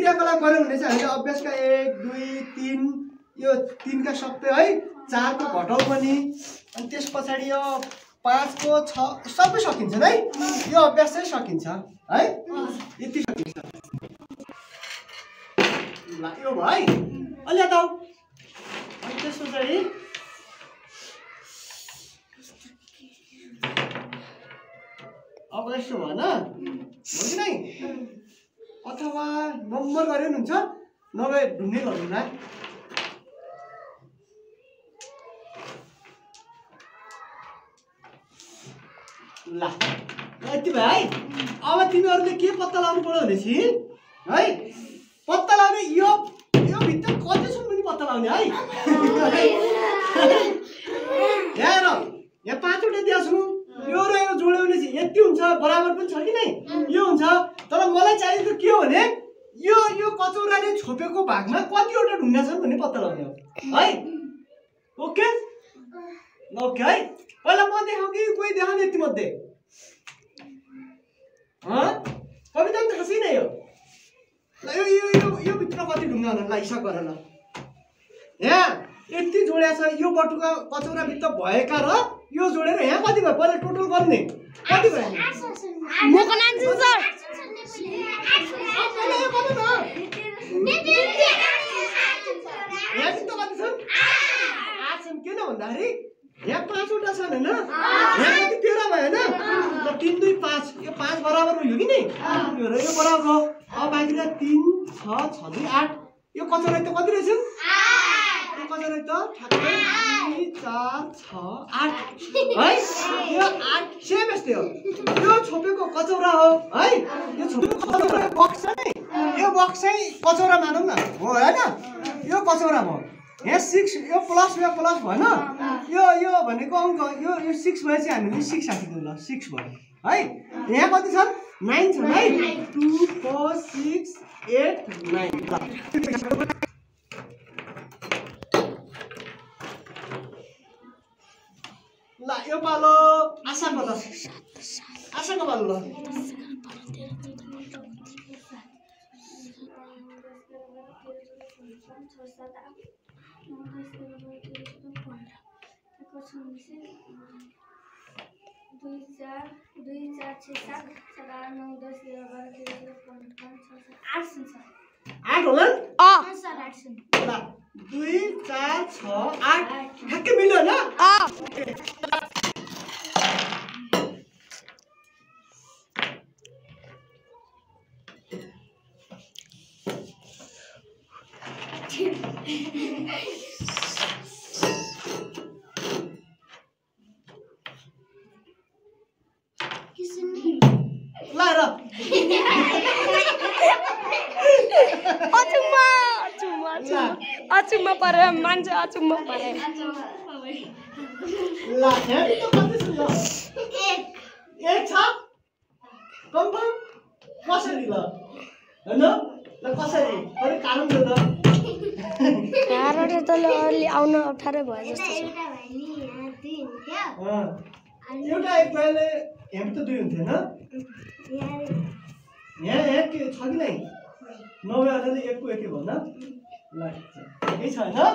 क्रियाकलाप गर्यौं भने चाहिँ हामीले अभ्यासका 1 2 3 यो 3 का सबै है 4 को घटाउ पनि अनि त्यसपछि यो 5 को 6 सबै सकिन्छ है यो अभ्यास चाहिँ सकिन्छ है यति सकिन्छ ल यो भाइ अलि यता आऊ अनि त्यसपछि अब यसो भन हो कि नै अथवा नम्बर गर्यो हुन्छ नभए ढुङ्गे गर्नु न ल यति भयो है अब तिमीहरूले के पत्ता लगाउनु पर्यो भनेपछि है पत्ता लगाउने यो भित्र कतिसम्म पनि पत्ता लगाउने है यहाँ हेर यहाँ 5 वटा दिएको छु यो र यो जोड्यो भने चाहिँ यति हुन्छ बराबर पनि छ कि नै यो हुन्छ तर मलाई चाहिएको के हो भने यो कचौराले छोपेको भागमा कतिवटा ढुङ्गा छन् भन्ने पत्ता लगाउने हो है ओके ओके है पहिला म देखाउँ कि कोही देखाउने यति मध्ये कविता पनि थाहा छैन यो ल यो भित्र कति ढुङ्गा होला ल हिसाब गर ल यहाँ यति जोड्या छ यो बटुका कचौरा भित्र भएका र यो जोडेर यहाँ कति भयो पहिला टोटल गर्ने कति भयो मको नाम छ सर यहाँ भित्र कति छन् 8 छन् किन भन्दाखेरि यहाँ 5 वटा छन् हैन यहाँ कति 13 भयो हैन ल 3 2 5 यो 5 बराबर भयो कि नि यो र यो बराबर हो अब बाँकी 3 6 6 2 8 यो कचौरा त कति रहेछ 8 यो कचौरा त ठ्याक्कै 2 4 6 8 है यो 8 सेम यस्तै हो यो छोपेको कचौरा हो है यो छोपेको कचौरा बक्स है यो बक्स चाहिँ कचौरा मानौँ न हो हैन यो कचौरा भयो यहाँ 6 यो प्लस भएन यो भनेको अङ्क यो 6 भएपछि हामीले 6 राखिदिउँ ल 6 भयो है यहाँ कति छन् 9 छन् है 2 4 6 8 9 ल यो पालो आशाको ल आशाको पालो ल आठ होला 2 4 6 8 ठ्याक्कै मिल्यो हैन अचुम्मा परे मान्छे अचुम्मा परे ल यहाँ त कति छ ल 1 छ कन्फर्म कसरी ल हैन ल कसरी अरे कारण छ त कारण त अलि आउन अप्ठ्यारो भयो जस्तो छ एउटा एक भएले यहाँ त 2 हुन्थ्यो हैन यहाँ के छ कि नै नभए अझै 1 को 1 भयो न ल यही छ हैन